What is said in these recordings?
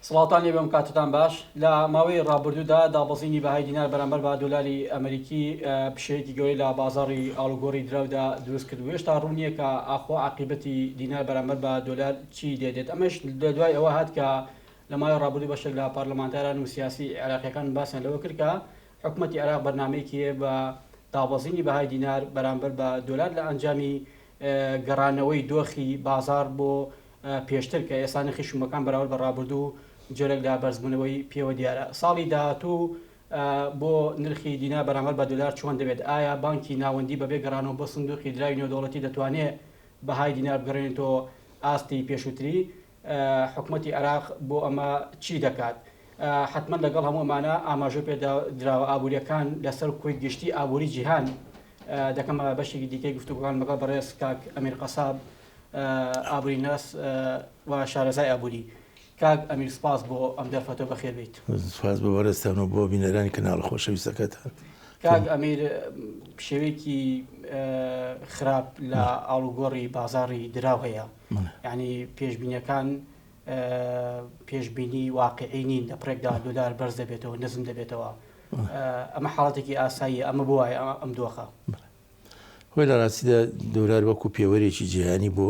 سڵاوتان لێبێ و کاتتان باش. لە ماوەی ڕابردوودا دابەزینی بەهای دینار بەرامبەر بە دۆلاری ئەمریکی پشێویەکی گەورەی لە بازاڕی ئاڵوگۆڕی دراودا دروست کرد و هێشتا ڕوون نییە کە ئاخۆ عاقیبەتی دینار بەرامبەر بە دۆلار چی لێدێت. ئەمەش لە دوای ئەوە هات کە لە ماوەی ڕابردوو بەشێک لە پارلەمانتاران و سیاسی عێراقییەکان باسیان لەوە کرد کە حکومەتی عێراق بەرنامەیەکی هەیە بە دابەزینی بەهای دینار بەرامبەر بە دۆلار لە ئەنجامی گەڕانەوەی دۆخی بازاڕ بۆ پێشتر کە ئێستا نرخی شومەکان بەراورد بە ڕابردوو جۆرێک لە بەرزبوونەوەی پێوە دیارە. ساڵی داهاتوو بۆ نرخی دینار بەرامبەر بە دۆلار چۆن دەبێت؟ ئایا بانکی ناوەندی بەبێ گەڕانەوە بۆ سندوقی دراوی نێودەوڵەتی دەتوانێت بەهای دینار بگەڕێنێتەوە ئاستی پێشووتری؟ حکومەتی عێراق بۆ ئەمە چی دەکات؟ حەتمەن لەگەڵ هەموو ئەمانە ئاماژە پێ دراوە ئابووریەکان لەسەر کۆی گشتی ئابووری جیهان دەکەمە بەشێکی دیکەی گفتوگۆکان لەگەڵ بەڕێز کاک ئەمیر قەساب ئابووریناس و شارەزای ئابووری. کاک ئەمیر سپاس بۆ ئەم دەرفەتە و بەخێر بێیت. سپاس بۆ بەڕێزتان و بۆ بینەرانی کەناڵە خۆشەویستەکەتان. کاک ئەمیر شێوەیەکی خراپ لە ئاڵوگۆڕی بازاڕی دراو هەیە یعنی پێشبینیەکان پێشبینی واقعی نین لە پرێکدا دۆلار بەرز دەبێتەوە نزم دەبێتەوە ئەمە حاڵەتێکی ئاساییە ئەمە بۆ وایە ئەم دۆخە؟ خۆی لە ڕاستیدا دۆلار وەکو پێوەرێکی جیهانی بۆ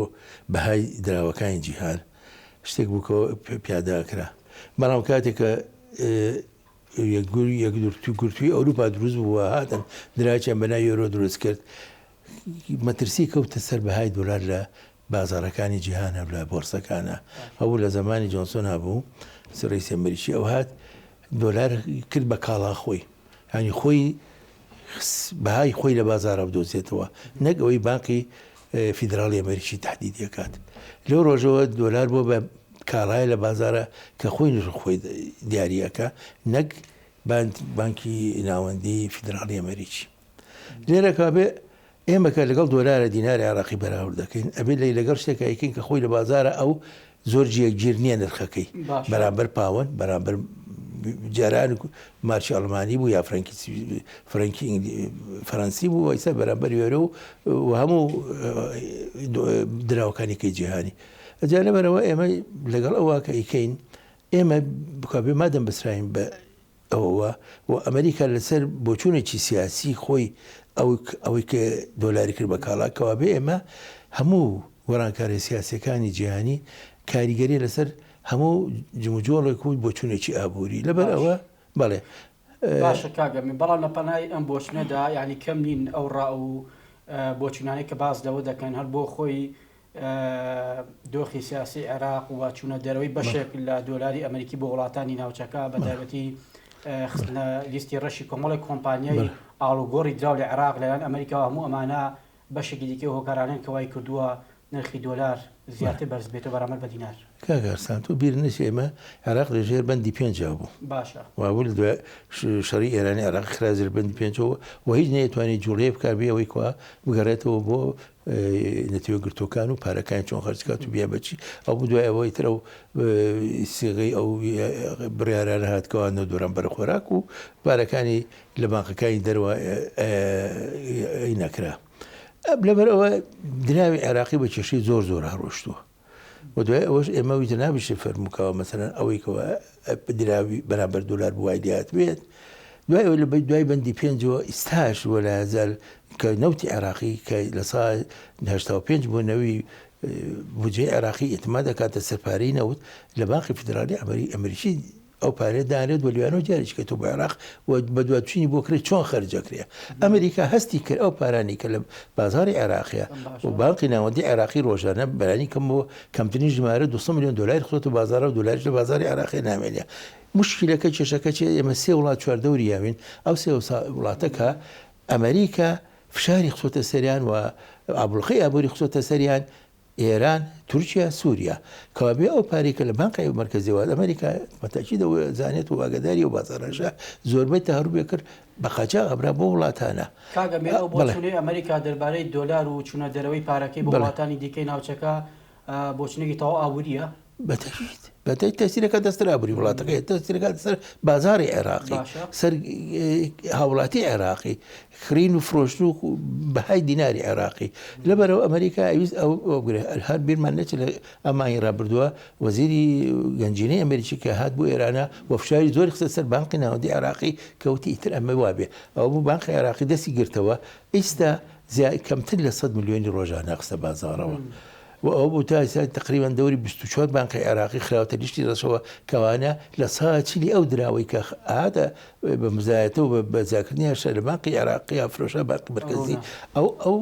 بەهای دراوەکانی جیهان شتێک بوو کە پیادە ئەکرا بەڵام کاتێک کە یەکگرتووی ئەوروپا دروست بوو هاتن دراوێکیان بە ناوی یۆرۆ دروست کرد مەترسی کەوتە سەر بەهای دۆلار لە بازاڕەکانی جیهانە لە بۆرسەکانە هەبوو لە زەمانی جۆنسۆن هەبوو ڕئیسی ئەمریکی ئەو هات دۆلار کرد بە کاڵا خۆی یانی خۆی بەهای خۆی لە بازارە بدۆزێتەوە نەک ئەوەی بانقی فیدراڵی ئەمریکی تهدیدی ئەکات لەو ڕۆژەوە دۆلار بۆ بە کاڵایە لە بازارە کە خۆی نرخ خۆی دیاری ئەکا نەک بانکی ناوەندی فیدراڵی ئەمریکی لێرە کابێ ئێمە کە لەگەڵ دۆلارە دیناری عێراقی بەراورد دەکەین ئەبێ لەی لەگەڵ شتێک ئەیکەین کە خۆی لە بازارە ئەو زۆر جێگیر نییە نرخەکەی بەرامبەر پاوەن بەرامبەر جاران مارکی ئەڵمانی بوو یا فرەنکی فرەنکی فەرەنسی بوو ئیستا بەرامبەر یۆرۆ و هەموو دراوەکانی کەی جیهانی جا لەبەرەوە ئێمە لەگەڵ ئەوە کە ئیکەین ئێمە بکە مادەم بسراین بە ئەوەوە و ئەمریکا لەسەر بۆچوونێکی سیاسی خۆی ئەوەی کە دۆلاری کرد بە کاڵا، کەوابێ ئێمە هەموو گۆڕانکاریە سیاسیەکانی جیهانی کاریگەریە لەسەر هەموو جموجۆڵێک و بۆچوونێکی ئابووری لەبەر ئەوە بەڵێ. باشە کاک ئەمین، بەڵام لە پەنای ئەم بۆچونەدا یانی کەم نین ئەو ڕا و بۆچونانەی کە باس لەوە دەکەن هەر بۆ خۆی دۆخی سیاسی عێراق و چوونە دەرەوەی بەشێک لە دۆلاری ئەمریکی بۆ وڵاتانی ناوچەکە بە تایبەتی خستنە لیستی ڕەشی کۆمەڵێک کۆمپانیای ئاڵوگۆڕی دراو لە عێراق لەلایەن ئەمریکاوە هەموو ئەمانە بەشێکی دیکەی هۆکارانەن کە وای کردووە نرخی دۆلار زیاتر بەرز بێتەوە بەرامبەر بە دینار. کاک ئارسان تۆ بیرت نەچێ ئێمە عێراق لە ژێر بەندی پێنجا بوو. باشە. وابوو لە دوای شەڕی ئێرانی عێراق خرا ژێر بەندی پێنجەوە و هیچ نەیەتوانی جوڵەیە بکا بێ ئەوەی کوا بگەڕێتەوە بۆ نەتەوە گرتوەکان و پارەکانی چۆن خەرج کات و بیا بەچی ئەو بوو دوای ئەوەی تر ئەو سیغەی ئەو بڕیارانە هات کەوا نەوت بەرامبەر خۆراک و پارەکانی لە بانقەکانی دەرەوە نەکرا لەبەر ئەوە دراوی عێراقی بە کێشەی زۆر زۆر هەڕۆشتووە و دوای ئەوەش ئێمە ویتە نابیشێ فەرموو مەسەلەن ئەوەی کەوا دراوی بەرامبەر دۆلار بوای لات بێت دوای ئەوەی لە دوای بەندی پێنجەوە ئیستاش وەلایەزال کە نەوتی عێراقی کە لە سا 85 بۆ نەوی بودجەی عێراقی ئیعتماد دەکاتە سەر پارەی نەوت لە بانقی فیدراڵی ئەمریکی ئەو پارەیە دانرێت و لەویانەوە دیاریش کە تۆ بۆ عێراق و بەدوادچوونی بۆ کرێت چۆن خەرج دەکرێت. ئەمریکا هەستی کرد ئەو پارانەی کە لە بازاڕی عێراقیە و بانقی ناوەندی عێراقی ڕۆژانە بەلانی کەمەوە کەمترین ژمارە 200 ملیۆن دۆلاری خستۆتە بازاڕە و دۆلاریش لە بازاڕی عێراقی نامێنێ. موشکیلەکە کێشەکە چیە ئێمە سێ وڵات چواردەوری یاوین ئەو سێ وڵاتە کە ئەمریکا فشاری خستۆتە سەریان و ئابڵوقەی ئابووری خستۆتە سەریان ئێران، تورکیا، سوریا. کەوابێ ئەو پارەی کە لە بانقی مەرکەزی وات ئەمریکا بە تەئکید ئەوە زانێت و ئاگاداری ئەو بازاڕەشە زۆربەی تەهەروبێ کرد بە قاچاغ ئەبرا بۆ وڵاتانە. کاک ئەمیر ئەو بۆچوونەی ئەمریکا دەربارەی دۆلار و چوونە دەرەوەی پارەکەی بۆ وڵاتانی دیکەی ناوچەکە بۆچوونێکی تەواو ئابوورییە؟ بە تەئکید بە تەئکید تەسیرەکە دەستر ئابووری وڵاتەکەی تەسیرەکە سەر بازاری عێراقی سەر هاوڵاتی عێراقی کڕین و فرۆشتن و بەهای دیناری عێراقی لەبەرەوە ئەمریکا ئەویست ئەو بگرێ هەر بیرمان نەچێت لە ئەمانی ڕابردووە وەزیری گەنجینەی ئەمریکی کە هات بۆ ئێرانە و فشاری زۆری خستە سەر بانقی ناوەندی عێراقی کەوتی ئیتر ئەمە وابێ ئەوە بوو بانقی عێراقی دەستی گرتەوە ئیستا کەمتر لە 100 ملیۆنی ڕۆژانە خستە بازاڕەوە. و ئەوە بوو تا ئێستا تەقریبەن دەوری 24 بانقی عێراقی خراوەتە لیستی ڕەشەوە کەوانە لە سا چلی ئەو دراوەی کە هاتە بە مزایەتە و بە زیاکردنی هەشتا لە بانقی عێراقی یا فرۆشە بانقی مەرکەزی ئەو ئەو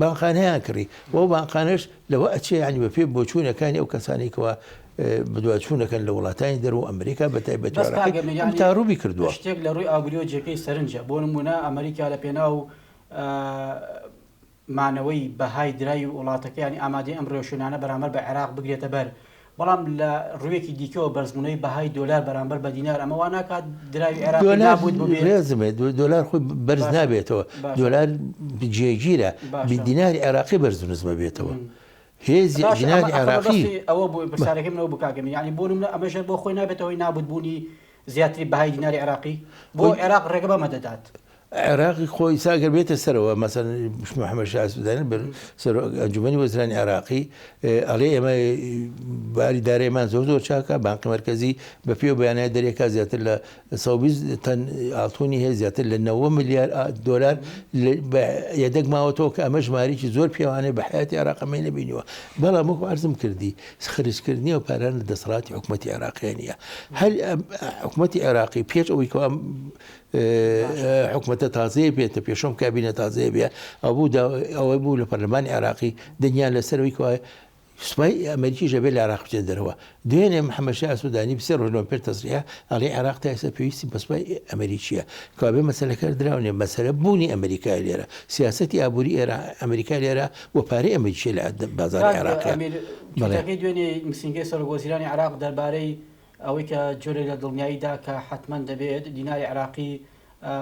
بانقانەیان کڕی و ئەو بانقانەش لەوە ئەچێ یانی بە پێی بۆچوونەکانی ئەو کەسانەی کەوا بەدواچوونەکەن لە وڵاتانی دەرەوە و ئەمریکا بە تایبەت بەس کاک ئەمیر یانی تاروبی کردووە. شتێک لە ڕووی ئابووریەوە جێگەی سەرنجە بۆ نموونە ئەمریکا لە پێناو مانەوەی بەهای دراوی وڵاتەکەیانی ئامادەی ئەم ڕێوشوێنانە بەرامبەر بە عێراق بگرێتە بەر، بەڵام لە ڕوویەکی دیکەوە بەرزبوونەوەی بەهای دۆلار بەرامبەر بە دینار ئەمە وا ناکات دراوی عێراقی دۆلار نابوت ببێت؟ ڕێزم هەیە دۆلار خۆی بەرز باشە نابێتەوە باشە دۆلار جێگیرە باشە دیناری عێراقی بەرز و نزمە بێتەوە هێزی باشە ئەمە دیناری ئەخە عێراقی مەبەستی ئەوە بوو پرسیارەکەی من ئەوە بوو کاک ئەمیر یانی بۆ نمونە ئەمەش هەر بۆ خۆی نابێتە هۆی نابوتبوونی زیاتری بەهای دیناری عێراقی؟ بۆ خۆی عێراق ڕێگە بەمە دەدات؟ عێراقی خۆ ئیستا گەر بێتە سەرەوە مەسەن محەممەد شیاع سودانی سەرۆک ئەنجومەنی وەزیرانی عێراقی ئەڵێ ئێمە باری دارایمان زۆر زۆر چاکە بانقی مەرکەزی بە پێ و بەیانای دەرێکا زیاتر لە 120 تەن ئاڵتونی هەیە زیاتر لە 90 ملیار دۆلار یەدەگ ماوەتەوە کە ئەمە ژمارێکی زۆر پێوانەیە بە حیاتی عێراق ئەمەی نەبینیوە بەڵام وەکو عەرزم کردی خرجکردنی ئەو پارانە لە دەسەڵاتی حکوومەتی عێراقیە نییە هەر حکوومەتی عێراقی پێش ئەوەی کە حکومەتە تازەیە بێتە پێشەم کابینە تازەیە بێ ئەو بوو ئەوەی بوو لە پەرلەمانی عێراقی دنیا لەسەرەوەی کە سوپای ئەمریکیش ئەبێ لە عێراق بچێت دەرەوە دوێنێ محەممەد شیاع سودانی سێ ڕۆژ لەمە پێش تەسریحە ئەڵێ عێراق تا ئێستا پێویستی بە سوپای ئەمریکییە کەوابێ مەسەلەکە دراو نییە مەسەلە بوونی ئەمریکای لێرە سیاسەتی ئابووری ئێرە ئەمریکا لێرە و پارەی ئەمریکیە لە بازاڕی کاک عێراقیە ئەمیر بەڵێ. تویتەکەی دوێنێ نووسینگەی سەرۆکوەزیرانی عێراق دەربارەی ئەوەی کە جۆرێک لە دڵنیایی دا کە حەتمەن دەبێت دیناری عێراقی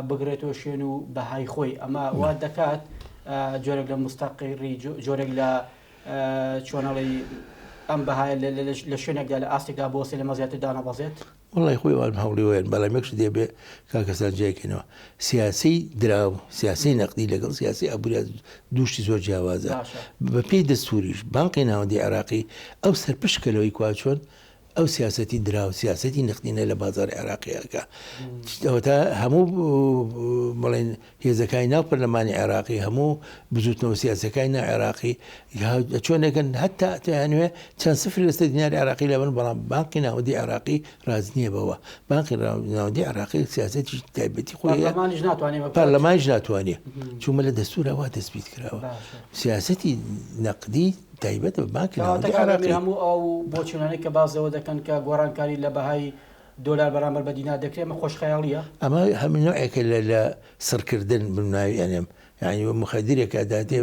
بگرێتەوە شوێن و بەهای خۆی ئەمە وا دەکات جۆرێک لە مستەقیڕی جۆرێک لە چۆنەڵی ئەم بەهایە لە شوێنێکدا لە ئاستێکدا بۆسێ لەمە زیاتر دانەبەزێت؟ وەڵی خۆی وان هەوڵی وێن بەڵام یەک شت دێ کاکەسان جیاکەینەوە سیاسی دراو سیاسی نەقدی لەگەڵ سیاسی ئابووریا دووشتی زۆر جیاوازە بە پێی دەستوریش بانقی ناوەندی عێراقی ئەو سەرپشکە لەوەی کوا چۆن ئەو سیاسەتی دراو سیاسەتی نەختینە لە بازاڕی عێراقی ئەکا ئەوەتا هەموو بڵێن هێزەکانی ناو پەرلەمانی عێراقی هەموو بزوتنەوە سیاسەکانی ناو عێراقی چۆنێکن هەتا تیانوێ چەند سفر لەسەر دیناری عێراقی لەبن بەڵام بانقی ناوەندی عێراقی ڕاز نییە بەوە بانقی ناوەندی عێراقی سیاسەتی تایبەتی خۆی پەرلەمانیش ناتوانێت پەرلەمانیش ناتوانێت چونکە لە دەستورا وا تەسبیت کراوە سیاسەتی نەقدی تایبەتە بە بانکی کەواتە ناوەندی کاک ئەمیر عێراقی. هەموو ئەو بۆچوونانەی کە باس لەوە دەکەن کە گۆڕانکاری لە بەهای دۆلار بەرامبەر بە دینار دەکرێت ئەمە خۆشخەیاڵییە؟ ئەمە هەموو نەوعێکە لە لە سڕکردن بم ناوی ئەنێم یانی مخدرێکە داتێ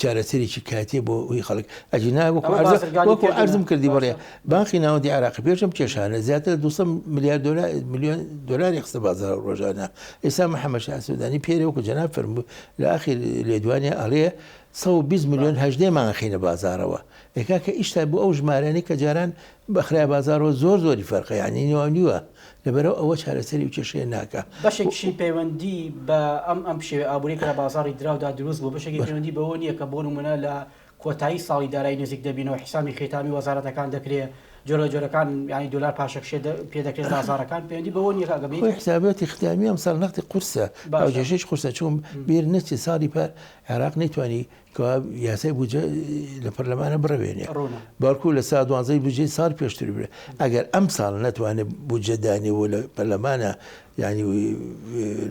چارەسەرێکی کاتیە بۆ هی خەڵک ئەگینا وەکو ئەمە عەرز بازرگانی وەکو کردنە عەرزم کردی بەڵێ باشە بانقی ناوەندی عێراقی پێش ئەم کێشانە زیاتر لە 200 ملیار دۆلار ملیۆن دۆلاری خستە بازاڕ ڕۆژانە ئێستا محەممەد شاه سودانی پێرێ وەکو جەناب فەرموو لە ئاخیر لێدوانیا ئەڵێ 120 ملیۆن هەژدەی مانگ ئەخەینە بازاڕەوە ئێ کاکە ئیشتا بۆ ئەو ژمارانەی کە جاران بەخرایە بازاڕەوە زۆر زۆری فەرقە یانی نیوە نیوە لەبەرئەوە ئەوە چارەسەری و کێشەیە ناکا. بەشێکیشی پەیوەندی بە ئەم ئەم پشێوی ئابووریە کە لە بازاڕی دراودا دروست بوو بەشێکی پەیوەندی بەوە نییە کە بۆ نموونە لە کۆتایی ساڵی دارایی نزیک دەبینەوە حیسامی خیتامی وەزارەتەکان دەکرێ جۆرە جۆرەکان یانی دۆلار پاشەکشێ پێ دەکرێت بازاڕەکان پەیوەندی بەوە نییە کاک ئەمیر؟ خۆی حساباتی ختامی ئەمساڵ نەختی قورسە باشە. هاوکێشەیش قورسە چون بیر نەچێ ساڵی پار عێراق نەیتوانی کەوا یاسای بودجە لە پەرلەمانە بڕەوێنێ ڕوونە. بەڵکو لە سا دوانزەی بودجەی ساڵ پێشتر برێ ئەگەر ئەم ساڵ نەتوانێت بودجە دانێ و لە پەرلەمانە یانی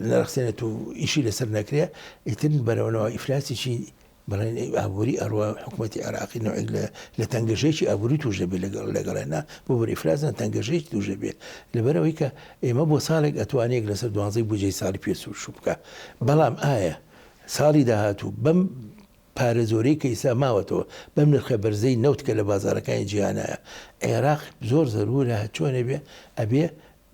نەرەخسێنێت و ئیشی لەسەر نەکرێ ئیتر بەرەونەوە ئیفلاسێکی بەڵێن ئابووری ئەڕوا حکوومەتی عێراقی نەوعێک لە لە تەنگەژەیەکی ئابووری تووش دەبێت لەگەڵ لەگەڵێ نا بۆ بەر ئیفلاس نا تەنگەژەیەکی تووش دەبێت لەبەرئەوەی کە ئێمە بۆ ساڵێک ئەتوانێک لەسەر دوانزەی بودجەی ساڵی پێشوو شوو بکا بەڵام ئایا ساڵی داهاتوو بەم پارە زۆرەی کە ئیستا ماوەتەوە، بەم نرخە بەرزەی نەوت کە لە بازاڕەکانی جیهانایە، عێراق زۆر زەروورە هەرچۆنێ بێ ئەبێ.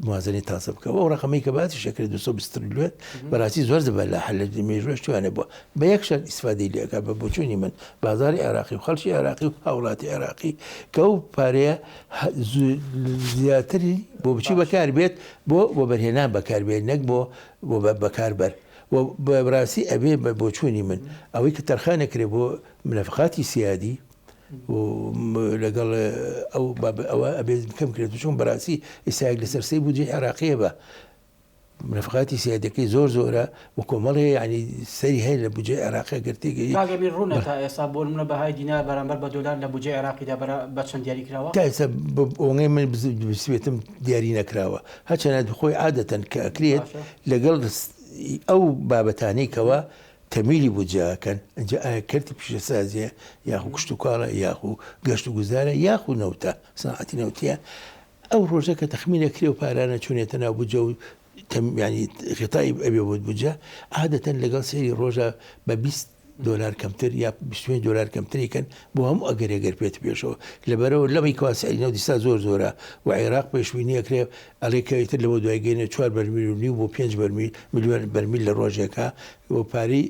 موازنەی تازە بکە و ئەو ڕەقەمەی کە باسیش ئەکرێت 220 تریلیۆن بەڕاستی زۆر زەبەلاحە لە مێژووش توانێ بووە بە یەک شەرت ئیسفادەی لێ ئەکات بە بۆچوونی من بازاڕی عێراقی و خەڵکی عێراقی و هاوڵاتی عێراقی کە ئەو پارەیە زیاتری بۆ بچی بەکار بێت بۆ وەبەرهێنان بەکار بێت نەک بۆ بۆ بەکاربەر و بەڕاستی ئەبێ بە بۆچوونی من ئەوەی کە تەرخان نەکرێت بۆ منەفقاتی سیادی و لەگەڵ ئەو ئەوە ئەبێت کەم کرێت چون بەڕاستی ئێستا یەک لەسەر سێی بودجەی عێراقیە بە منەفقاتی سیادەکەی زۆر زۆرە و کۆمەڵێ یعنی سەری هەیە لە بودجەی عێراقی گەر تێگەی. کاک ئەمیر ڕوونە تا ئێستا بۆ نمونە بەهای دینار بەرامبەر بە دۆلار لە بودجەی عێراقیدا بە چەند دیاری کراوە؟ تا ئێستا ئەوەی من بسوێتم دیاری نەکراوە هەرچەنە خۆی عادەتەن کە ئەکرێت لەگەڵ ئەو بابەتانەی کەوا تەمیلی بودجە ئەکەن ئینجا ئایا کەرتی پیشەسازیە یاخو کشتوکاڵە یاخو گەشت و گوزارە یاخو نەوتە سناعەتی نەوتیە ئەو ڕۆژە کە تەخمین ئەکرێ و پارانە چونێتە ناو بودجە و یانی غیتای ئەبێ بۆ بودجە عادەتەن لەگەڵ سەیری ڕۆژە بە 20 دۆلار کەمتر یا 25 دۆلار کەمتری کەن بۆ هەموو ئەگەرێ گەر پێت پێشەوە لەبەرەوە لەمەی کوا سعری نەوت ئیستا زۆر زۆرە و عێراق پێشبینی ئەکرێ ئەڵێ کە ئیتر لەوە دوای گەینە چوار بەرمیل و نیو بۆ پێنج بەرمیل ملیۆن بەرمیل لە ڕۆژێکا و پارەی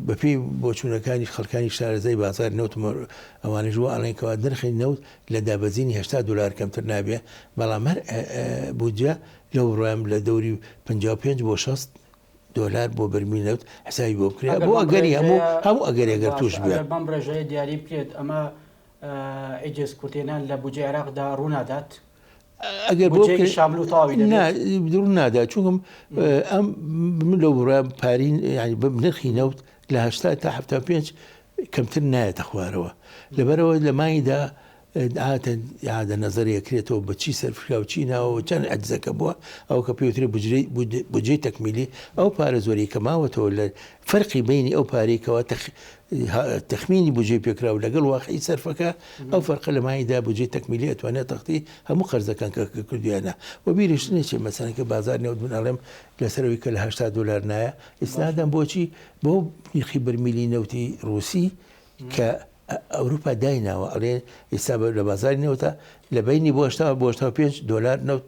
بەپێی بۆچوونەکانی خەڵکانی شارەزای بازاڕی نەوت ئەوانیش وا ئەڵێن کەوا نرخی نەوت لە دابەزینی 80 دۆلار کەمتر نابێ بەڵام هەر بودجە لەو بڕوایەم لە دەوری 55 بۆ 60 دۆلار بۆ بەرمیل نەوت حسابی بۆ بکرێت ئەگەر بۆ بەم ئەگەری هەموو ڕێژەیە هەموو ئەگەرێک گەر باشە تووش بێ. ئەگەر بەم ڕێژەیە دیاری بکرێت ئەمە عیجز کورتهێنان لە بودجەی عێراقدا ڕوونادات؟ ئەگەر بۆ بودجەیەکی بکرێت شامل و تەواوی نا دەبێت؟ ڕوو نادا چونکم ئەم من لەو بڕوایەم پارەی یانی بە نرخی نەوت لە 80 تا 75 کەمتر نایەتە خوارەوە لەبەرەوە لە مانگیدا عادەتەن ئیعادە نەزەری ئەکرێتەوە بە چی سەرف کرا و چی ناوە و چەند عەجزەکە بووە ئەوە کە پێوترێ بوجرەی بودجەی تەکمیلی ئەو پارە زۆرەی کە ماوەتەوە لە فەرقی بەینی ئەو پارەی کەوا تەخمینی بودجەی پێکراو لەگەڵ واقعی سەرفەکە ئەو فەرقە لە مایدا بودجەی تەکمیلی ئەتوانێت تەختی هەموو قەرزەکان کە کردویانە و بیریش نەچێ مەسەلەن کە بازار نەوت من ئەڵێم لەسەرەوەی کە لە 80 دۆلار نایە ئیسنادەم بۆچی بۆ نرخی بەرمیلی نەوتی ڕوسی کە ئەوروپا دایناوە ئەڵێ ئێستا لە بازاری نەوتە لە بینی بۆ هەشتا بۆ 85 دۆلار نەوت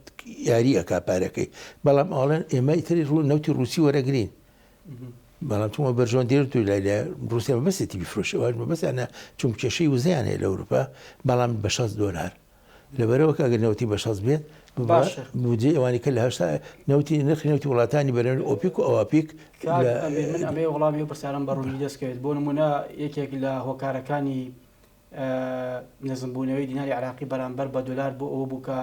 یاری ئەکا پارەکەی بەڵام ئەڵێن ئێمە ئیتری ڕوو نەوتی ڕوسی وەرەگرین بەڵام چونکە بەرژەوەندی تو لای لە ڕوسیا مەبەستێتی بیفرۆشێ ئەوانیش مەبەستیانە چونکە کێشەی وزەیان هەیە لە ئەوروپا بەڵام بە 60 دۆلار لەبەرەوە کە ئەگەر نەوتی بە 60 بێت باشە. بودجەی ئەوانی کە لە هەشتا نەوتی نرخی نەوتی وڵاتانی بەرەوەی ئۆپیک و ئەواپیک کاک لە ئەمیر من ئەمەوێ وەڵامی ئەو پرسیارەم بە ڕوونی دەست کەوێت بۆ نموونە یەکێک لە هۆکارەکانی نزمبوونەوەی دیناری عێراقی بەرامبەر بە دۆلار بۆ ئەوە بوو کە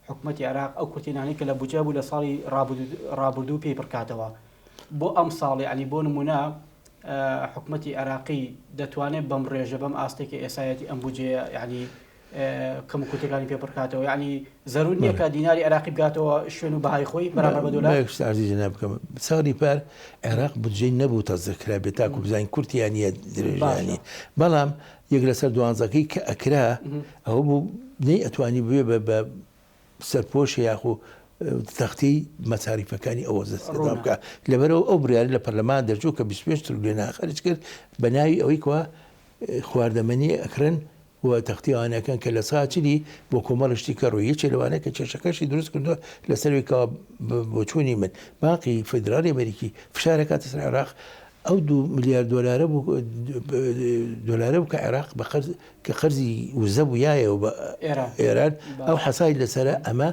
حکومەتی عێراق ئەو کورتهێنانەی کە لە بودجە بوو لە ساڵی ڕابردوو پێی پڕکاتەوە بۆ ئەم ساڵ یعنی بۆ نمونە حکومەتی عێراقی دەتوانێت بەم ڕێژە بەم ئاستێک کە ئێسایەتی ئەم بودجەیە یعنی کەم و کورتەکانی پێ پڕکاتەوە یعنی زەرور نییە کە دیناری عێراقی بگاتەوە شوێن و بەهای خۆی بەرامبەر بە دۆلار. با عەرزی جەناب بکەم ساڵی پار عێراق بودجەی نەبوو تەزدیق کرابێت تاکو بزانین کورتیان نییە درێژیان نییە بەڵام یەک لەسەر دوانزەکەی کە ئەکرا ئەوە بوو نەی ئەتوانی بوێ بە بە سەرپۆش یاخو تەختی مەساریفەکانی ئەوە دەستدا بکە لەبەرەوە ئەو بڕیارە لە پەرلەمان دەرچوو کە 25 تریلیۆن خەرج کرد بە ناوی ئەوەی کوا خواردەمەنی ئەکڕن و تەختی ئەوانە ئەکەن کە لە سا چلی بۆ کۆمەڵی شتی کە ڕووی یەکێ لەوانە کە کێشەکەشی دروست کردووە لەسەروی کەوا بۆچوونی من بانقی فیدراڵی ئەمریکی فشار ئەکاتە سەر عێراق ئەو دوو ملیار دۆلارە بوو دۆلارە بوو کە عێراق بە قەرز کە قەرزی وزە بوو یایەوە بە ئێران ئەو حەسای لەسەرە ئەمە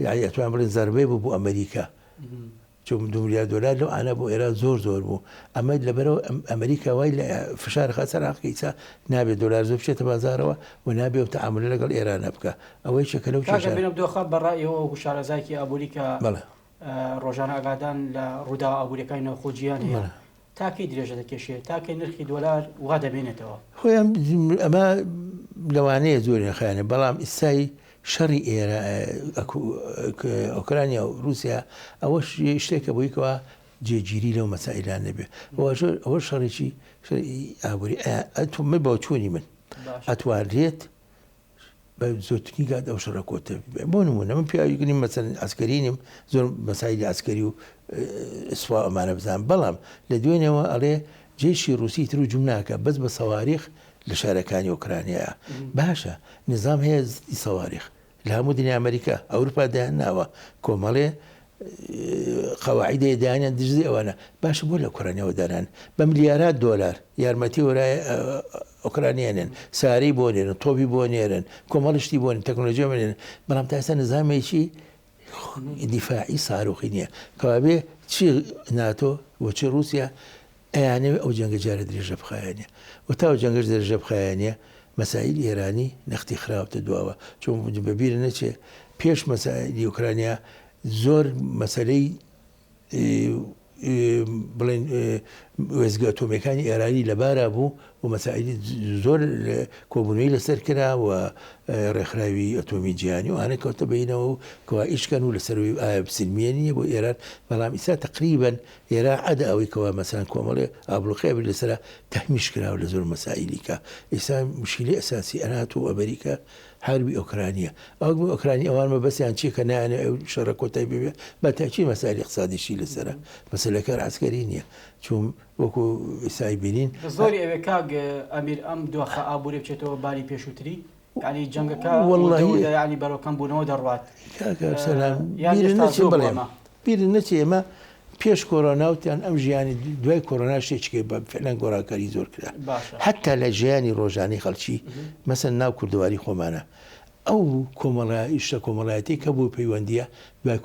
یعنی ئەتوان بڵێن زەربەی بوو بۆ ئەمریکا چون دوو ملیار دۆلار لەو ئانە بۆ ئێران زۆر زۆر بوو ئەمە لەبەرەوە ئەمریکا وای لە فشار خا سەر عراق ئیسا نابێت دۆلار زۆر بچێتە بازارەوە و نابێ و تەعامولە لەگەڵ ئێرانە بکە ئەوەی چەکە لەو کاکە کێشە بینم دۆخە بە ڕای ئێوە وەکو شارەزایەکی ئابووری کە بەڵێ ڕۆژانە ئاگادان لە ڕووداوە ئابووریەکانی ناوخۆ جیهان هەیە بەڵێ تا کەی درێژە دەکێشێ تا کەی نرخی دۆلار وا دەمێنێتەوە؟ خۆی ئەم ئەمە لەوانەیە زۆر نەخایەنێ بەڵام ئیستای شەڕی ئێرە ئۆکرانیا و رووسیا ئەوە شتێکە بۆی کەوا جێگیری لەو مەسائلان نەبێ ئەوە شەڕێکی ئابووری ئەتۆ من بۆچوونی من ئەتوانرێت بە زۆرترین کات ئەو شەڕە کۆتە بێ بۆ نمونە من پیاوێک نیم مەسەلەن عەسکەری نیم زۆر مەسایلی عەسکەری و سوپا ئەمانە بزانم بەڵام لە دوێنێوە ئەڵێ جەیشی ڕوسی تر هجوم ناکە بەس بە سەواریخ لە شارەکانی ئۆکرانیایە باشە نظام هەیە زدی سەواریخ. لە هەموو دنیا ئەمریکا ئەوروپا دایان ناوە کۆمەڵێ قەواعیدەیە دایانیان دژی ئەوانە باشە بۆ لە ئۆکرانیاوە دانان بە ملیارات دۆلار یارمەتی وەرای ئۆکرانیانێن سارەی بۆ نێرن تۆپی بۆ نێرن کۆمەڵی شتی بۆ تەکنۆلۆژیا بۆ نێرن بەڵام تا ئێستا نظامێکی دیفاعی ساروخی نییە کەوابێ چی ناتۆ و چی رووسیا ئەیانەوێ ئەو جەنگە جارێ درێژە بخایەنێ و تا ئەو جەنگەش درێژە بخایەنێ مەسایل ئێرانی نەختی خراوتە دواوە چون بە بیر نەچێ پێش مەسایلی ئۆکرانیا زۆر مەسەلەی بڵێن وێزگە ئەتۆمیەکانی ئێرانی لەبارا بوو و مەسایلی زۆر کۆبوونەوەی لەسەر کرا و ڕێکخراوی ئەتۆمی جیهانی و ئانە کەوتە بینەوە و کەوا ئیشکەن و لەسەروی ئایا سلمیە نییە بۆ ئێران بەڵام ئیسا تقریبن ئێران عەدە ئەوەی کەوا مەسەلەن کۆمەڵێ ئابڵوقەی ئەبێت لەسەرا تەهمیش کراوە لە زۆر مەسائیلی کە ئیستا مشکیلەی ئەساسی ئەناتۆ و ئەمریکا حەربی ئۆکرانیە ئەوەک بۆ ئۆکرانی ئەوان مەبەستیان چیە کە نایانەوێ ئەو شەڕە کۆتای پێ بێ بە تەئکید مەسائیلی ئیقتسادیشی لەسەرە مەسەلەکە هەر عەسکەری نیە چون وەکو ئیستا ئەیبینین زۆری ئەوێ کاک ئەمیر ئەم دۆخە ئابووریە بچێتەوە باری پێشووتری؟ یانی جەنگەکە وردە وردە یانی بەرەو کەم بوونەوە دەڕوات. کاک ئەرسەلان بیرت نەچێ بڵێم بیرت نەچێ ئێمە پێش کۆرۆنا وتیان ئەم ژیانی دوای کۆرۆنا شتێکی بە فعلەن گۆڕانکاری زۆر کرا حتا لە ژیانی ڕۆژانەی خەڵکی مەسەن ناو کوردەواری خۆمانە ئەو کۆمەڵە شتە کۆمەڵایەتی کە بۆ پەیوەندیە دوای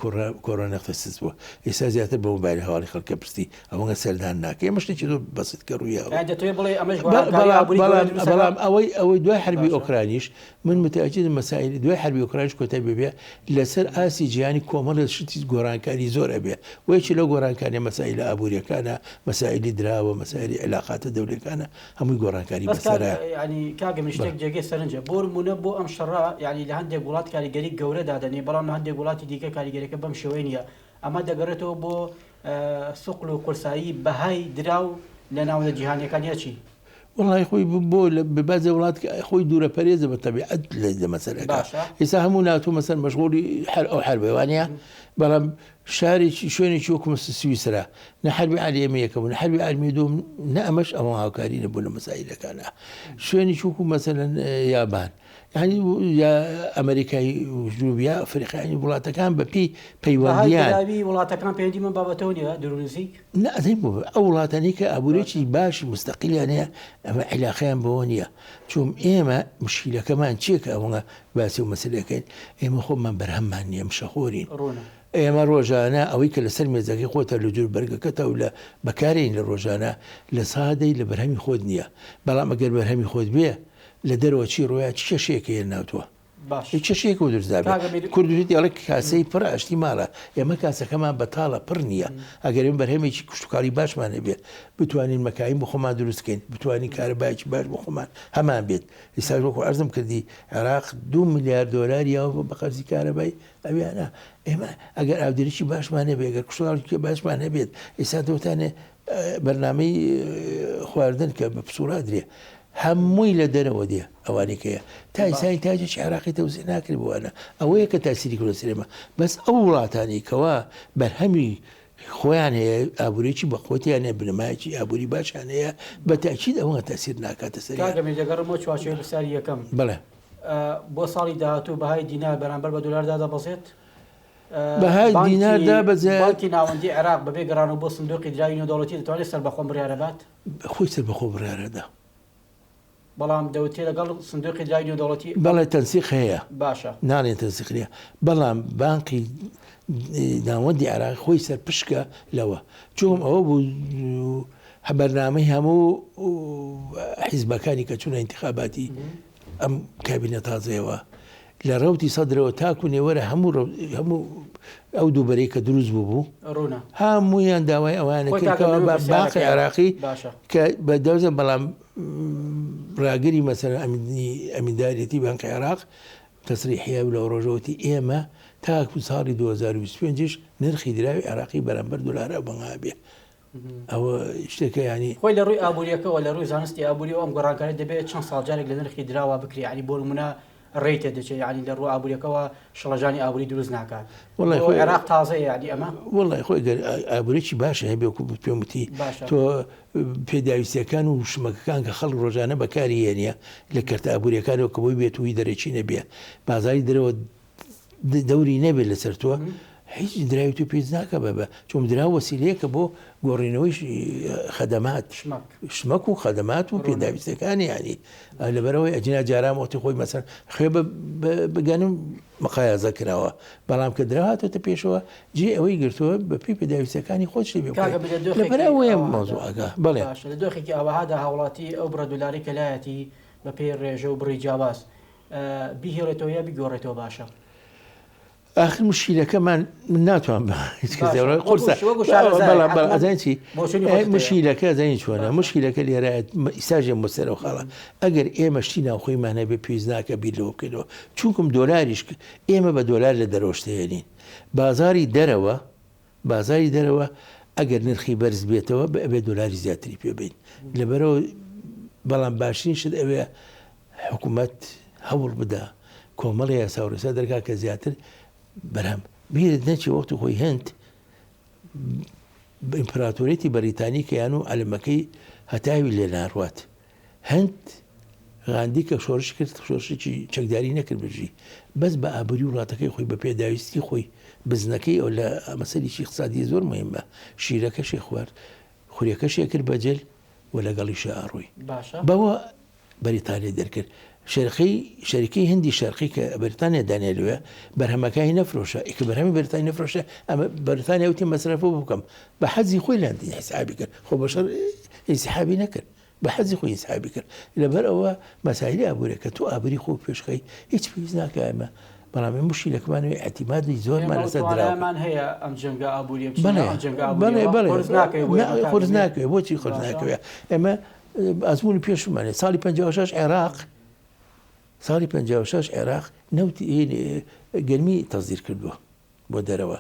کۆرۆنا قسس بووە ئێستا زیاتر بە مۆبایل هەواڵی خەڵکە پرسی ئەوەنگە سەردان ناکەی ئەمە شتێکی زۆر بەسیت کە ڕوویاوە. یانی دەتەوێت بڵێی ئەمەش گۆڕانکاری ئابووری گەورە دروست دەکات؟ بەڵام ئەوەی ئەوەی دوای حەربی ئۆکرانیش من متەئەکیدم مەسائیلی دوای حەربی ئۆکرانیش کۆتای پێ بێ لەسەر ئاستی جیهانی کۆمەڵێ شتی گۆڕانکاری زۆر ئەبێ و یەکێ لەو گۆڕانکاریە مەسائیلە ئابووریەکانە مەسائیلی دراوە مەسائیلی عیلاقاتە دەولیەکانە هەمووی گۆڕانکاری بەس کاک بەسەرا. یانی کاک ئەمیر شتێک بەڵێ. جێگەی سەرنجە بۆ نموونە بۆ ئەم شەڕە یانی لە هەندێک وڵات کاریگەری گەورە دادەنێ بەڵام لە هەندێک وڵاتی دیکە کاریگەریەکە بەم شێوەیە نییە ئەمە دەگەڕێتەوە بۆ سوقل و قورسایی بەهای دراو لە ناوەندە جیهانیەکان یا چی؟ وەڵی خۆی بۆ لە بەزێ وڵات خۆی دوورە پەرێزە بە تەبیعەت لە مەسەلەکە باشە ئێستا هەموو ناتۆ مەسەن مەشغوڵی هەر ئەو حەربەوانە بەڵام شارێکی شوێنێکی وەکو مەسە سویسرا نە حەربی عالەمی یەکەم و نە حەربی عالەمی دووەم نە ئەمەش ئەوە هاوکاری نەبوو لە مەسائیلەکانە شوێنێکی وەکو مەسەلەن یابان یانی یا ئەمریکای جنوبی یا ئەفریقا یانی وڵاتەکان بە پێی بەهای پەیوەندیان دراوی وڵاتەکان پەیوەندی بەم بابەتەوە نییە دوور و نزیک؟ نا ئەزانین بۆ ئەو وڵاتانەی کە باشە ئابووریی باشی موستەقیلیان هەیە ئەمە عیلاقەیان بەوە نییە چون ئێمە مشکیلەکەمان چییە کە ئەوەنە باسی ئەو مەسەلەیە کەین ئێمە خۆمان بەرهەممان نییە مشەخۆرین ڕوونە. ئێمە ڕۆژانە ئەوەی کە لەسەر مێزەکەی خۆتە لە جور بەرگەکەتە و لە بەکارێنی لە ڕۆژانە لە سادەی لە بەرهەمی خۆت نییە بەڵام ئەگەر بەرهەمی خۆت بێ لە دەرەوە چی ڕۆیا چ کێشەیەک هەیە لە ناو تۆ باش هیچ کێشەیەک بۆ دروست نابێ کاک ئەمیر کورد وتی ئەڵێ کاسەی پڕ ئاشتی ماڵە ئێمە کاسەکەمان بەتاڵە پڕ نییە ئەگەر ئێمە بەرهەمێکی کشتوکاڵی باشمان هەبێ بتوانین مەکاین بۆ خۆمان دروست کەین بتوانین کارەبایەکی باش بۆ خۆمان هەمان بێت ئێستاش وەکو عەرزم کردی عێراق دوو ملیار دۆلار یاوە بە قەرزی کارەبای ئەویانە ئێمە ئەگەر ئاودێریی باشمان هەبێ ئەگەر کشتوکاڵێکی باشمان هەبێت ئێستا دەوتانێ بەرنامەی خواردن کە بە پسوڵا درێ هەمووی لە دەرەوە دێ ئەوانەی کەیە تا ئیسا ئینتاجێکی عێراقی تەوزیع ناکرێ بۆ وانە ئەوەیە کە تاسیری کردوە سەر ئێمە بەس ئەو وڵاتانەی کەوا بەرهەمی خۆیان هەیە ئابووریی بەقوەتیان هەیە بنەمایەکی ئابووری باشیان هەیە بە تاکید ئەوە تاسیر ناکاتە سەریان. کاک ئەمیر دەگەڕێمەوە چوارچێوەی پرسیاری یەکەم. بەڵێ. بۆ ساڵی داهاتوو بەهای دینار بەرامبەر بە دۆلار دادەبەزێت؟ بەهای دینار دابەزێت؟ بانکی ناوەندی عێراق بەبێ گەڕانەوە بۆ سندوقی دراوی نێودەوڵەتی دەتوانێت سەربەخۆ بڕیارە بات؟ خۆی سەربەخۆ بڕیارەدا. بەڵام دەوترێ لەگەڵ سندوقی دراوی نێودەوڵەتی. بەڵێ تەنسیق هەیە. باشە. ناڵێن تەنسیق نییە، بەڵام بانقی ناوەندی عێراق خۆی سەرپشکە لەوە. چونکم ئەوە بوو بەرنامەی هەموو حیزبەکانی کە چوونە ئینتخاباتی ئەم کابینە تازەیەوە لە ڕەوتی سەدرەوە تاکو نێوەرە هەموو هەموو ئەو دوو بەرەی کە دروست بوو بوو ڕوونە هەموویان داوای ئەوانە خۆی کرد کاکە کەوا من بە باقی پرسیارەکەیە عێراقی باشە کە بە دەوزە بەڵام ڕاگری مەسەلەن ئەمینداریەتی بانقی عێراق تەسریحیە لەو ڕۆژەوەتی ئێمە تاکو ساڵی 2025 یش نرخی دراوی عێراقی بەرامبەر دۆلار ئەو بەنگا بێ ئەوە شتێکە یانی. خۆی لە ڕووی ئابوورییەکەوە، لە ڕووی زانستی ئابووریەوە ئەم گۆڕانکاریە دەبێت چەند ساڵ جارێک لە نرخی دراوا بکرێت، یانی بۆ نموونە ڕێی تێدەچێت، یانی لە ڕووە ئابووریەکەوە شڵەژانی ئابووری دروست ناکات. وەڵای بۆ خۆی عێراق تازەیە یانی ئەمە؟ وەڵای خۆی گەر ئابووریی باشی هەبێ وەکوو پێم وتی باشە. تۆ پێداویستیەکان و شمەکەکان کە خەڵک ڕۆژانە بەکاری هێنیە لە کەرتە ئابووریەکانەوە کە بۆی بێت و هی دەرەکی نەبێ بازاری دەرەوە. دەوری نەبێت لەسەر تۆ هیچ دراوی تۆ پێویست ناکە بە بە چون دراو وەسیلەیەکە بۆ گۆڕینەوەی خەدەمات شمەک و خەدەمات و پێداویستەکانی ینی لەبەرەوەی ئەجینا جاران وەختی خۆی مەسەن خوێ بگەنم مقایەزە کراوە بەڵام کە درا هاتۆتە پێشەوە جێ ئەوەی گرتووە بە پێی پێداویستەکانی خۆت شتی پێ بکەیت لەبەر ئەوەیە مەوزوعەکە بەڵێ باشە لە دۆخێکی ئاوەهادا هاوڵاتی ئەو بڕە دۆلارەی کە لایەتی بە پێی ڕێژە و بڕی جیاواز بیهێڵێتەوە یا بیگۆڕێتەوە باشە؟ ئاخر مشکیلەکەمان من ناتوانم بە هیچ کەس بڵێم قورسە بەڵام بەڵام ئەزانی چی مشکیلەکە ئەزانی چۆنە مشکیلەکە لێرە ئیستا ژێم بۆ سەرەوە خاڵە ئەگەر ئێمە شتی ناوخۆیمان هەبێ پێویست ناکە بیر لەوە بکەینەوە چونکم دۆلاریش ئێمە بە دۆلار لە دەرەوە شتێنین بازاری دەرەوە بازاری دەرەوە ئەگەر نرخی بەرز بێتەوە ئەبێ دۆلاری زیاتری پێ بین لەبەرەوە بەڵام باشترین شت ئەوێ حکومەت هەوڵ بدا کۆمەڵی یاسا و ڕێسا دەرکا کە زیاتر بەرهەم بیرت نەچێ وەختی خۆی هند ئیمپراتۆریەتی بەریتانی کە یان و عەلەمەکەی هەتاوی لێ ناڕوات هند غاندی کە شۆرش کرد شۆرشێکی چەکداری نەکرد بژی بەس بە ئابووری وڵاتەکەی خۆی بە پێداویستی خۆی بزنەکەی ئەو لە مەسەلیکی اقتصادی زۆر مهمە شیرەکەشی خوارد خورێکەشی کرد بە جل و لەگەڵیشا ئەڕۆی باشە بەوە بەریتانیا دەرکرد شەرقی شەریکەی هندی شەرقی کە بەریتانیا دانیە لەوێ بەرهەمەکانی نەفرۆشە ئیکە بەرهەمی بەریتانی نەفرۆشە ئەمە بەریتانیا وتی مەسرەفە بکەم بە حەزی خۆی لە حسابی کرد خۆ بەشەر ئینسحابی نەکرد بە حەزی خۆی ئینسحابی کرد لەبەر ئەوە مەسایلی ئابوورە کە تۆ ئابووری خۆ پێشخەی هیچ پێویست ناکە ئێمە بەڵام ئێمە مشکیلەکەمان ئەوەیە ئیعتیمادی زۆرمان ئێمە ئەو لەسەر دراو توانایەمان هەیە ئەم جەنگە ئابووریە بچینە بەڵێ ئەم جەنگە بەڵێ ئابووریەوە بەڵێ قورس ناکەوێ بۆ نا ئێمە کاک قورس ئەمیر ناکەوێ بۆچی قورس باشە ناکەوێ ئێمە ئەزموونی پێشوومان هەیە ساڵی 56 عێراق ساڵی 56 عێراق نەوتی گەرمی تەزدیر کردووە بۆ دەرەوە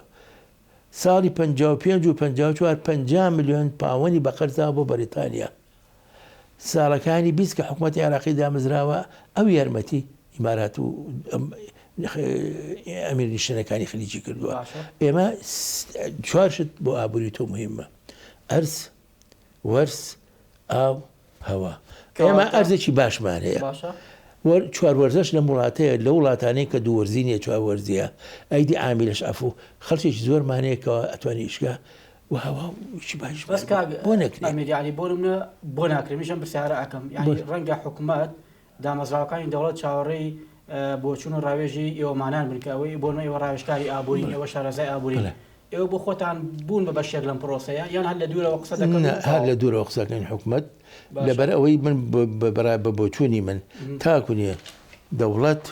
ساڵی 55 و 54 50 ملیۆن پاوەنی بە قەرزا بۆ بەریتانیا ساڵەکانی 20 کە حکوومەتی عێراقی دامەزراوە ئەو یارمەتی ئیمارات و ئەمیر نیشتەکانی خلیجی کردووە ئێمە چوار شت بۆ ئابووری تۆ مهمە ئەرز وەرز، ئاو، هەوا. ئێمە ئەرزێکی باشمان هەیە. چوار وەرزەش لەم وڵاتەیە لەو وڵاتانەی کە دوو وەرزی نییە چوار وەرزیە ئەیدی عامیلەش عەفو خەڵکێکی زۆرمان هەیە کە ئەتوانێ ئیشکا و هەوا و ئیشی باشمان بەس کاک بۆ نەکرێ ئەمیر یانی بۆ نمونە بۆ ناکرێ منیش ئەم پرسیارە ئەکەم یانی ڕەنگە حکومەت دامەزراوەکانی دەوڵەت چاوەڕێی بۆچوون و ڕاوێژی ئێوەمانان بن کە ئەوەی بۆ نمونە ئێوە ڕاوێژکاری ئابوورین ئێوە شارەزای ئابوورین ئێوە بۆ خۆتان بوون بە بەشێک لەم پرۆسەیە یان هەر لە دوورەوە قسە دەکەن نا هەر لە دوورەوە قسە دەکەین حکومەت لەبەر ئەوەی من بە بۆچوونی من تاکو نییە دەوڵەت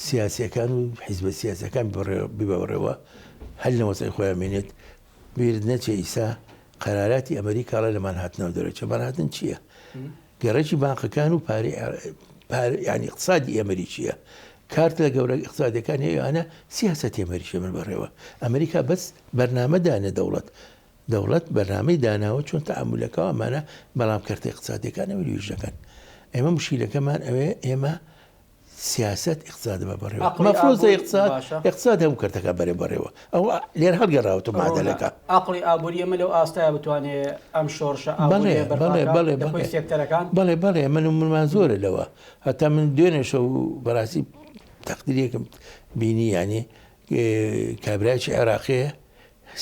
سیاسیەکان و حیزبە سیاسەکان ببەڕێوە هەر لە وەزعی خۆیان مێنێت بیرت نەچێ ئیسا قەراراتی ئەمریکاڵە لە مانهاتنەوە دەرەچێ مانهاتن چییە؟ گەڕەکی بانقەکان و پارەی پارە یانی ئیقتسادی ئەمریکییە کارت لە گەورە ئیقتسادیەکان هەیە ئەوانە سیاسەتی ئەمریکی من بەڕێوە ئەمریکا بەس بەرنامە دانێ دەوڵەت دەوڵەت بەرنامەی داناوە چۆن تەعامولەکە ئەمانە بەڵام کەرتە ئیقتسادیەکان ئەوی لویش دەکەن ئێمە مشکیلەکەمان ئەوێ ئێمە سیاسەت ئیقتساد بە بەڕێوە عەقڵی مەفروزە ئابووری ئیقتساد باشە. ئیقتساد هەموو کەرتەکان بەرێ بەڕێوە ئەوە لێرە هەڵگەڕاوەتەوە ڕوونە معادەلەکە. عەقڵی ئابووری ئێمە لەو ئاستایە بتوانێ ئەم شۆڕشە بەڵێ ئابووریە بەڵێ بەرپا کا بەڵێ لە کۆی بەڵێ سێکتەرەکان؟ بەڵێ بەڵێ من و منمان زۆرە لەوە هەتا من دوێنێ شەو بەڕاستی تەقدیرێکم بینی یانی کابرایەکی عێراقیە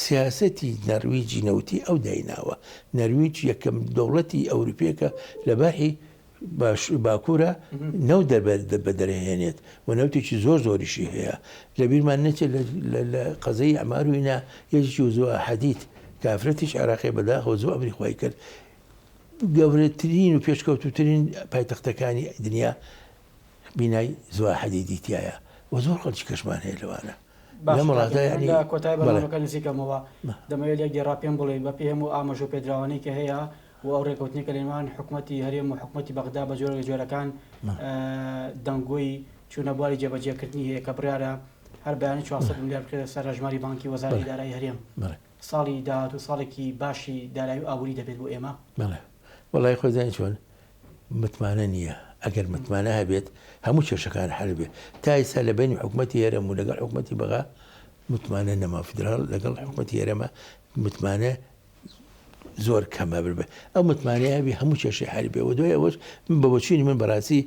سیاسەتی نەرویجی نەوتی ئەو دایناوە نەرویج یەکەم دەوڵەتی ئەوروپیەکە لە بەحی باکوورە نەوت بەدەرهێنێت و نەوتێکی زۆر زۆریشی هەیە لەبیرمان نەچێت لە قەزەی ئەمار و ئینا یەکێکی زوو حەدید کافرەتیش عێراقی بەداخەوە زوو ئەمری خۆی کرد گەورەترین و پێشکەوتوترین پایتەختەکانی دنیا بینای زوو حەدیدی تایە و زۆر خەڵکی کەشمان هەیە لەوانە باشە کاک ئەمیر، من لە کۆتایی بەرنامەکە نزیکەمەوە دەمەوێت لە گێڕا پێم بڵێی بەپێی هەموو ئاماژە پێدراوانەی کە هەیە و ئەو ڕێکەوتنەی کە لە نێوان حکومەتی هەرێم و حکومەتی بەغدا بە جۆرێک لە جۆرەکان دەنگۆی چوونە بواری جێبەجێکردنی هەیە کە بڕیارە هەر بەیانی 400 ملیار بکرێتە سەر هەژماری بانکی وەزارەتی دارایی هەرێم ساڵی داهاتوو ساڵێکی باشی دارایی و ئابووری دەبێت بۆ ئێمە؟ بەڵێ وەڵی خۆی زانی چۆن متمانە نییە ئەگەر متمانە هەبێت هەموو کێشەکان حەل بێت تا ئێستا لە بەینی حکومەتی هەرێم و لەگەڵ حکومەتی بەغا متمانە نەما فیدراڵ لەگەڵ حکومەتی هەرێمە متمانە زۆر کەمە ببێ ئەو متمانەیە هەبی هەموو کێشەی حەل بێ و دوای ئەوەش من بە بۆچوونی من بەڕاستی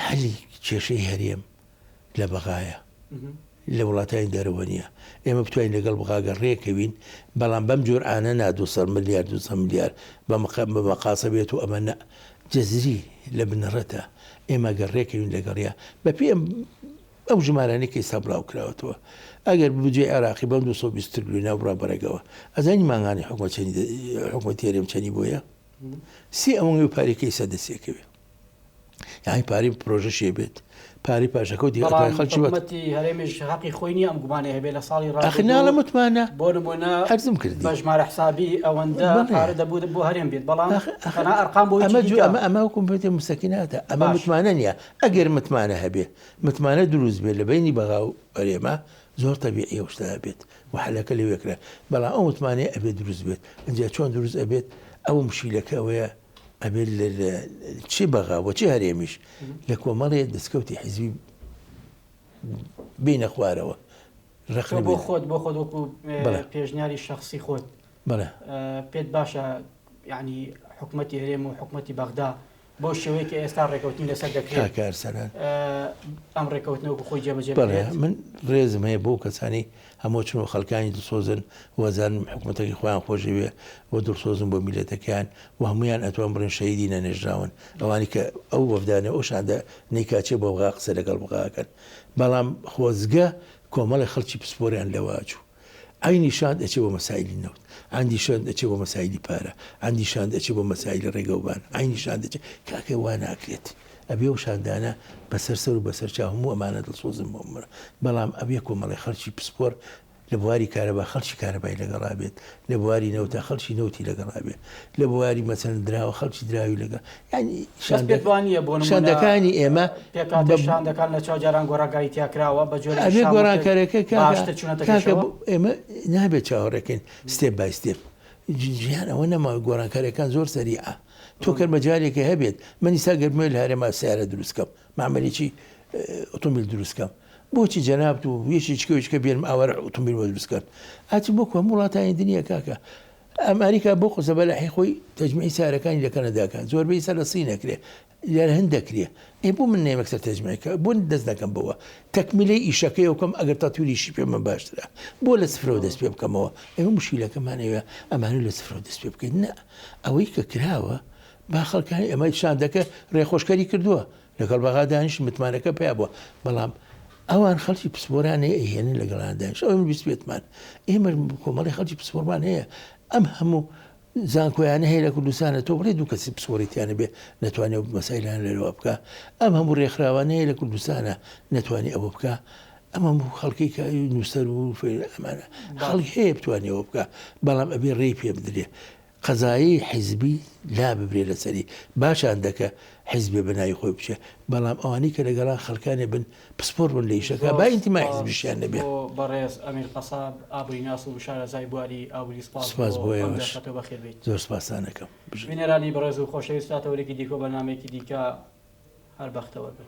حەلی کێشەی هەرێم. لە بەغایە لە وڵاتانی دەرەوە نییە. ئێمە بتوانین لەگەڵ بغاگە ڕێکەوین، بەڵام بەم جورئانە نا 200 ملیار 200 ملیار بە مەقاسە بێت و ئەمە نا. جەزری لە بنەڕەتە ئێمە گەر ڕێکەوین لەگەڵیا بەپێی ئەم ئەو ژمارانەی کە ئێستا بڵاو کراوەتەوە ئەگەر بودجەی عێراقی بەم 220 ترلیۆنە بڕا بەڕێگەوە ئەزانی مانگانی حکومەت چەنی حکومەتی هەرێم چەنی بۆیە سێ ئەوەنگەی پارەی ئێستا دەستێکەوێ. یانی پارەی پرۆژەشی بێت پارەی پاشەکەوتی بەڵام خەڵکی وەت حکومەتی هەرێمیش هەقی خۆی نییە ئەم گومانەی هەبێ لە ساڵی ئاخر ڕابردوو ناڵێم متمانە بۆ نمونە عەرزم کردی بە ژمارە حسابی ئەوەندە بەڵێ پارە دەبوو بۆ هەرێم بێت بەڵام ئاخر ئاخر تەنها ئەرقام بۆ ئەمە هیچی جو دیکە ئەمە ئەمە وەکو پێ مسەکیناتە ئەمە باش متمانە نییە ئەگەر متمانە هەبێ متمانە دروست بێت لە بەینی بەغا و هەرێما زۆر تەبیعیە ئەو شتە هەبێت و حەلەکە لەوێ کرا بەڵام ئەو متمانەیە ئەبێت دروست بێت ئینجا چۆن دروست ئەبێت ئەو مشیلەکە ئەوەیە ئەبێت لە چ بەغا و چ هەرێمیش لە کۆمەڵێ دەستکەوتی حیزبی بینە خوارەوە ڕق بۆ خۆت بۆ خۆت وەکو پێشنیاری شخصی خۆت بەڵێ پێت باشە یعنی حکوومەتی هەرێم و حکوومەتی بەغدا بۆ شێوەیە کە ئێستا ڕێکەوتنی لەسەر دەکرێت کارسەران ئەم ڕێکەوتنەوە خۆی جێبەجێ من ڕێزم هەیە بۆ کەسانی هەموو چون و خەڵکانی دڵسۆزن و ئەزانن حکومەتەکەی خۆیان خۆشەوێ و دڵسۆزن بۆ میللەتەکەیان و هەموویان ئەتوان بڵێن شەهیدی نەنێژراون ئەوانی کە ئەو وەفدانە ئەو شاندە نیکا چێ بۆ بغا قسە لەگەڵ بغا ئەکەن بەڵام خۆزگە کۆمەڵی خەڵکی پسپۆریان لەوە ئەچوو عەینی شاند ئەچێ بۆ مەسایلی نەوت عەندی شاند ئەچێ بۆ مەسایلی پارە عەندی شاند ئەچێ بۆ مەسایلی ڕێگەوبان عەینی شاند ئەچێ کاکە وا ناکرێت ئەبێ ئەو شاندانە بەسەر سەر و بەسەر چاو هەموو ئەمانە دڵسۆزن بۆ مرۆ بەڵام ئەبێ کۆمەڵی خەڵکی پسپۆر لە بواری کارەبا خەڵکی کارەبای لەگەڵا بێت لە بواری نەوتا خەڵکی نەوتی لەگەڵا بێت لە بواری مەسەلەن دراوە خەڵکی دراوی لەگەڵ یانی بەس پێت وا نییە بۆ نموونە شاندەکانی ئێمە پێکهاتەی شاندەکان لە چاو جاران گۆڕانکاری تیا کراوە بە جۆرێک ئەبێ شاملتر گۆڕانکاریەکە کاکە باشتر چوونەتە کاکە پێشەوە؟ ئێمە نابێت چاوەڕێکەین step by step جیهان ئەوە نەماوە گۆڕانکاریەکان زۆر سەریعە تۆ کەر مەجالێکی هەبێت من ئیستا گەر بمەوێت لە هەرێما سەیارە دروست کەم مەعمەلێکی ئۆتۆمبیل دروست کەم بۆچی جەنابت و یەکێکی کەوێکی بێنم ئاوارە ئۆتۆمبیل بۆ دروست کەن ئەچم وەکو هەموو وڵاتانی دنیا کاکە ئەمریکا بۆ زەبەلاحی خۆی تەجمیعی سەیارەکانی لە کەنەدا کە زۆربەی سەر لە سین ئەکرێ لە هند دەکرێ ئێ بۆ من نەیەم یەکسەر تەجمیعی کە بۆ دەست نەکەم بەوە تەکمیلەی ئیشەکەی بکەم ئەگەر تەتویریشی پێ من باشترە بۆ لە سفرەوە دەست پێ بکەمەوە ئێمە مشکیلەکەمان ئەوەیە ئەمانە لە سفرەوە دەست پێ بکەین نا ئەوەی کە کراوە با خەڵکانی ئەمە شاندەکە ڕێخۆشکەری کردووە لەگەڵ بەغا دانیشت متمانەکە پیا بووە بەڵام ئەوان خەڵکی پسپۆران هەیە ئەیهێنن لەگەڵیان دانیش ئەوەی من بیستبێتمان ئێمە کۆمەڵی خەڵکی پسپۆرمان هەیە ئەم هەموو زانکۆیانە هەیە لە کوردستانە تۆ بڵێ دوو کەسی پسپۆری تیانە بێ نەتوانێ مەسایلان لەوە بکە ئەم هەموو ڕێکخراوانە هەیە لە کوردستانە نەتوانێ ئەوە بکە ئەم هەموو خەڵکی کە نووسەر و ئەمانە خەڵک هەیە بتوانێ ئەوە بکە بەڵام ئەبێ ڕێی پێ بدرێ قەزایی حیزبی لاببرێ لەسەری باشان دەکە حیزبێ بەناوی خۆی بچێ بەڵام ئەوانەی کە لەگەڵا خەڵکانێ بن پسپۆر بن لە ئیشەکە زۆر با ئینتیمای سپاس حیزبیشیان نەبێ. بۆ بەڕێز ئەمیر قەساب ئابووریناس و شارەزای بواری ئابووری سپاس سپاس بۆ بۆ ئەم ئێوەش دەرفەتە و بەخێر بێیت. زۆر سپاستان ئەکەم بژین. بینەرانی بەڕێز و خۆشەویست تا تەوەرێکی دیکە و بەرنامەیەکی دیکە هەر بەختەوەر بن.